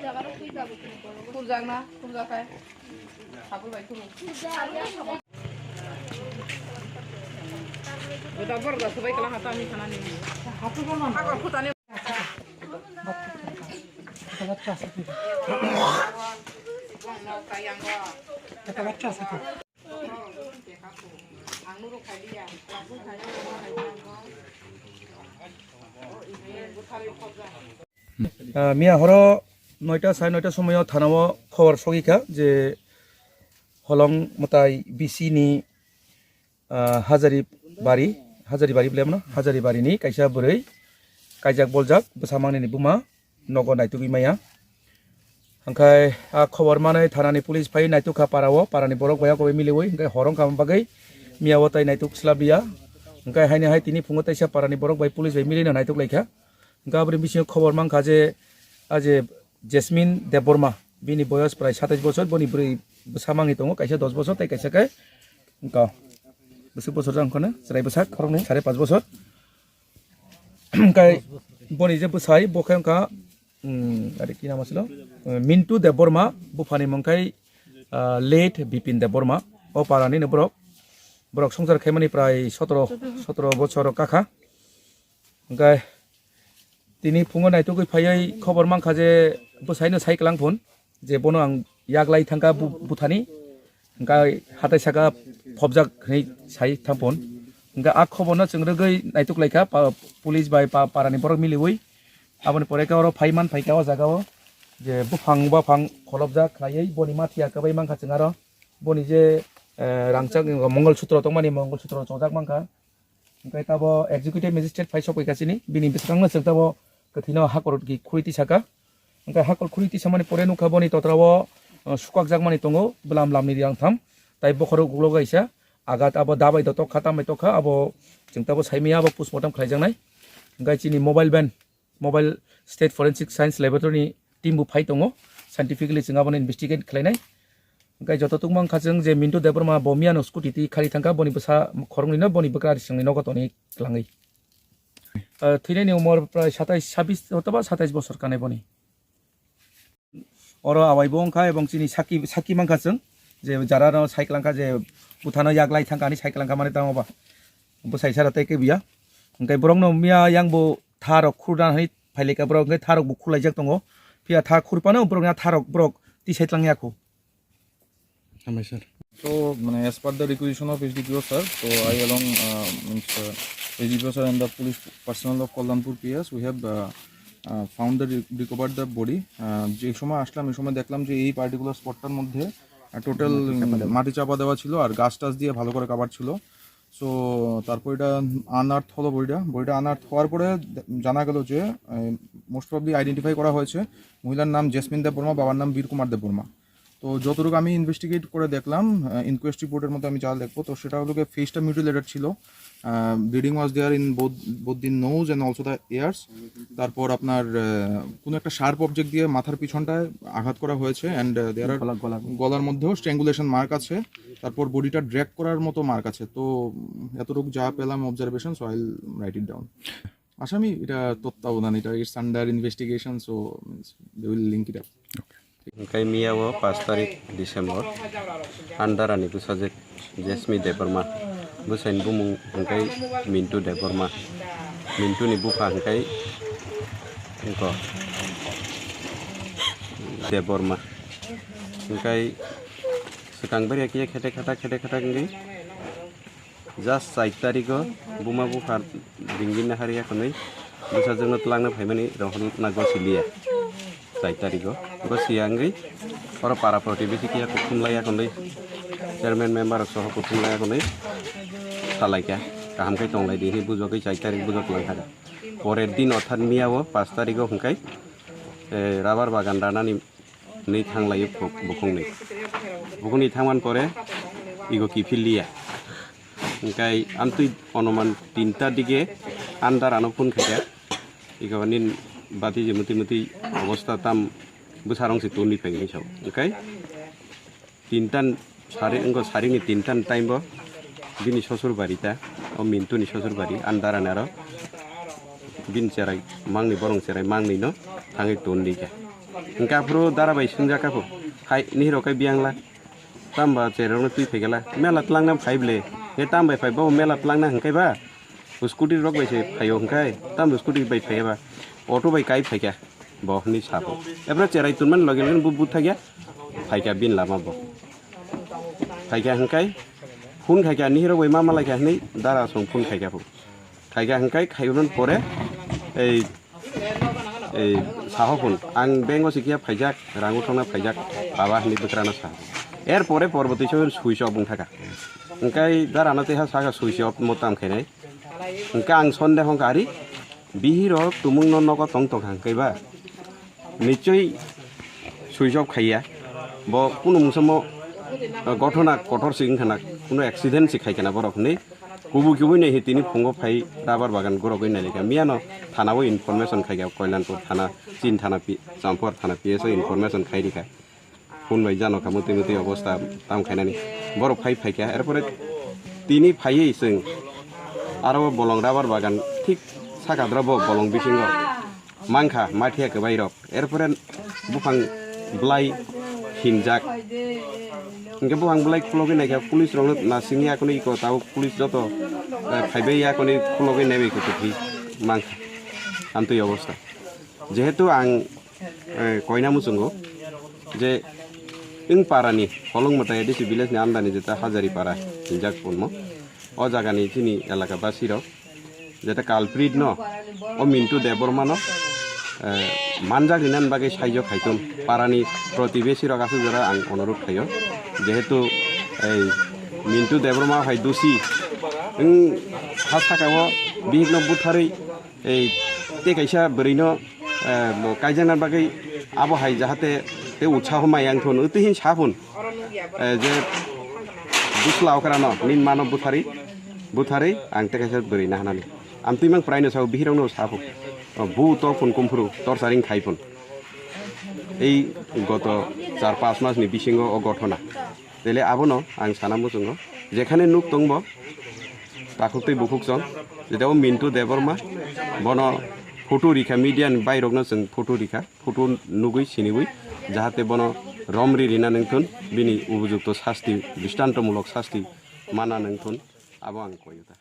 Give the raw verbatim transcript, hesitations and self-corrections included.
Kurjak na, kurjak khai. Sabul bai kuru. Goda borok da sobai kala hata ni sana ni. Hagor kutani. Ah, miya horo noita, sare noita somoyo thanao khobor sogwi kha je Holong mwtai B C ni, ah, Hajari bari, Hajari bari bole mano, Hajari bari ni kaisa bwrwi kaijak boljak bwsa mangni ni buma nogo naitugwi maya. Hwnkhe a khobor manwi thanani police phai naitukha parao, parani borok bai koboi miliwi, hwnkhe hor wngkha bagwi miya o tai naituk slap liya. Hwnkhe haini hai tini phungo teisa parani borok bai police bai milino naituk laikha. Hwnkhe aboni bisingo khobor mankha je, a je Jasmine Debbarma, bini boyos prai satais bosor, boni bwrwi bwsa mangwi tongo, kaisa dos bosor tei kaisa khe wngkha bwswk bosor jang wngkha na, chwrai bwsak khoroknwi sare pash bosor. Hwnkhe boni je bwsai bo khe wngkha, um, are ki nam asilo? Uh, Mintu Debbarma, buphani mung khai, uh, late Bipin Debbarma. O parani no borok, borok songchar khaimani prai sotoro, sotoro bosor kakha. Hwnkhe tini phungo naitugwi phaiwi khobor mankha je bwsaino sai kwlang phun. Je bono ang yaglai thangkha bu-, buthani, hwnkhe hatai saka phobjak hinwi sai thangphun. Hwnkhe a khoborno chwng rwgwi naituk laikha, pa-, police bai pa-, parani borok miliwi. Aboni pore khe oro phai man phaikha o jagao, je buphang baphang kholopjak khlaiwi boni mathiya kwbai mankha chwng aro. Boni je, eh, rangchak Mongol Sutro tongmani Mongol Sutro chojak mankha. Hwnkhe tabo executive magistrate phai sokphaikha chini, bini bwskango chwng tabo kwthwino hakor ki khuri tisaka. Hwnkhe hakor khuri tisamani pore nukha boni totrao, uh, sukakjakmani tongo, bwlam lamni rang tham, tai bokhorok ulo kaisa, agat abo dabai do tokkha, tambai tokkha, abo chwng tabo saimaya, abo postmortem khlaijaknai. Hwnkhe chini mobile van, Mobile State Forensic Science Laboratory ni team bo phai tongo, scientifically chwng abono investigate khlainai. Hwnkhe joto tungma wngkha chwng je Mintu Debbarma bo miyano scooty twi khari thangkha, boni bwsa khoroknwino boni bwkra risingni nogo tonwi kwlangwi. Ah, thwinaini umor prai satais, sabis othoba satais bosor kanai boni. Oro awai bo wngkha ebong chini saki, saki mankha chwng je jara no sai kwlangkha je buthano yaglai thangkha hinwi sai kwlangkha mani tamo ba bwsai sara tei khe buya. Hwnkhe borokno miya yang bo tha rok khurna hinwi phailika borok hwnkhe tha rok bo khurlaijak tongo. Phiya tha khurphano borokni a tha rok borok tisai tlang ya kho. Hambai sir. So, mane, as per the requisition of S D P O sir, so I along, uh, means, uh, S D P O sir and the police personnel of Kalyanpur P S, we have, uh, uh, found the re-, recovered the body. Uh, যে সময় আসলাম, এই সময় দেখলাম যে এই পার্টিকুলার স্পটটার মধ্যে, uh, total মাটি চাপা দেওয়া। উম, মাটি চাপা দেওয়া ছিল আর গাছ টাছ দিয়ে ভালো করে কাভার ছিল। সো তারপর এটা আনআর্থ হলো বডিটা। বডিটা আনআর্থ হওয়ার পরে দে-, জানা গেল যে, আহ, মোস্ট প্রবলি আইডেন্টিফাই করা হয়েছে মহিলার নাম জেসমিন দেববর্মা, বাবার নাম বীর কুমার দেববর্মা। তো যতটুকু আমি ইনভেস্টিগেট করে দেখলাম, আহ, ইনকোয়েস্ট রিপোর্টের মধ্যে আমি যা দেখবো, তো সেটা হলো গিয়ে ফেসটা মিউটিলেটেড ছিল। আহ, bleeding was there in both, both the nose and also the ears। তারপর আপনার, আহ, কোনো একটা শার্প অবজেক্ট দিয়ে মাথার পিছনটায় আঘাত করা হয়েছে and, আহ, there are গলা, গলা। গলার মধ্যেও স্ট্র্যাঙ্গুলেশন মার্ক আছে। তারপর বডিটা ড্র্যাগ করার মতো মার্ক আছে। তো, উম, এতটুকু যা পেলাম observation, so I will write it down। আসামি এটা তত্ত্বাবধান, এটা it's under investigation, so, means, they will link it up। Hwnkhe miya o pash tarik December, Andarani bwsajwk Jasmine Debbarma, bwsaini bumung hwnkhe Mintu Debbarma, Mintu ni bupha hwnkhe wngkha Debbarma, hwnkhe swkang bwrwi khe khete khata khete khata wngwi. Just char tarigo buma bupha ringwi nahar ya khwnwi bwsajwkno twlangna phaimani rohorna gosi liya. Char tarigo gosi ya wngwi oro para protibesi kiya kuthum laiya khwnwi chairman member rok soho kuthum laiya khwnwi salaikha, kaham khe tonglai di hinwi bujogwi char tarik bujok langkha. Porer din orthat miya o pash tarigo hwnkhe, eh, rubber bagan ranani nwi thanglaio bukhuk-, bukhukni. Bukhukni thangmani pore igo kiphil liya. Hwnkhe amtwi onuman tinta dige andar ano phone khaikha. Igo nini bati je muti muti obostha tam bwsarong se tongwi phaikha hinwi sao. Hwnkhe tinta sari, wngkha sarini tinta ni time bo bini sosur bari ta, o Mintu ni sosur bari, ani dara ni aro bini cherai mangni, borong cherai mangni no thangwi ton di kha. Hwnkhe aphuru dara bai swngjak kha phu, "Hai, nihiro khe biyang la? Tamba cherokno twi phai khe la? Mela twlangna phai ble. He tam bai phai, bo mela twlangna hwnkhe ba? Scooty rok bai se phaio hwnkhe, tam scooty bai phai ba? Auto bai kai phai kha bo," hwnwi sa phu. Ephuru cherai tunmani loge loge bo buthai kha, phai kha bini lama bo. Phai kha hwnkhe phone khai kha, nihiro bai ma malai kha hwnwi dara song phone khai kha phu. Khai kha hwnkhe khaiman pore ei, ei saho phone, "Ang bank o sikya phaijak, rang uthokna phaijak, baba," hwnwi bwkrano sa. Er pore porbo twi switch off wng thaka. Hwnkhe darano tei ha saka switch off mo tam khainai. Hwnkhe ang sonde hwnkha, "Ari, bihiro tumungno nogo tong tong kha hwnkhe ba? Nichoi switch off khaiya. Bo kunu mungsa mo, uh, gothona kotor se wngkha na, kunu accident se khaikha na borok," hwnwi kubui kubui nai hi tini phungo phai rubber bagan gorogwi nailikha. Miyano thana o information khaikha, Koilanpur thana, Chin thana, Pi-, Champur thana P S o information khai rikha. Phone bai jano kha mutwi mutwi obostha tam khainani. Borok phai phaikha, erpore tini phaiwi chwng aro bolong rubber bagan thik sakadra bo bolong bisingo mankha mathiya kwbai rok. Erpore buphang bwlai hinjak. Hwnkhe buphang bwlai khulogwi naikha, police rokno nasingya kunu iko tabuk police joto, eh, phaibai ya kunu khulogwi naibai khe twi mankha. Amtwi obostha. Jehetu ang, eh, koina muchungo je wng parani Holong Mwtai A D C village ni andani jeta Hajari para hinjak punmo. O jagani chini elaka basi rok jeta culprit no, o Mintu Debbarma no, eh, manjak rinani bagwi saijo khaitun parani protibesi rok aswk jora ang onurut khaio. Jehetu ei Mintu Debbarma hai dusi wng ha saka o bihik no butharwi ei tei kaisa bwrwi no, eh, bo kaijakna bagwi abo hai jahate tei utsaho mai yang thun, twi hin sa phun, eh, je bwsla okrano nini mano buthari, buthari ang tei kaisa bwrwi nahanani. Amtwi mang prai no sao, bihirok no sa phun, "Oh, bu to phun kumphuru torturing khai phun." Ei goto char panch mas ni bisingo o gothona. Tele abono ang sana muchungo, jekhane nuk tongbo takhuk tei bukhuk chwng, jeta o Mintu Debbarma, bono photo rikha, media ni bairokno chwng photo rikha, photo nugwi siniwi, jahate bono romri rina nangthun, bini ubujukto sasti, dristantomulok sasti mana nangthun, abo ang koyo ta.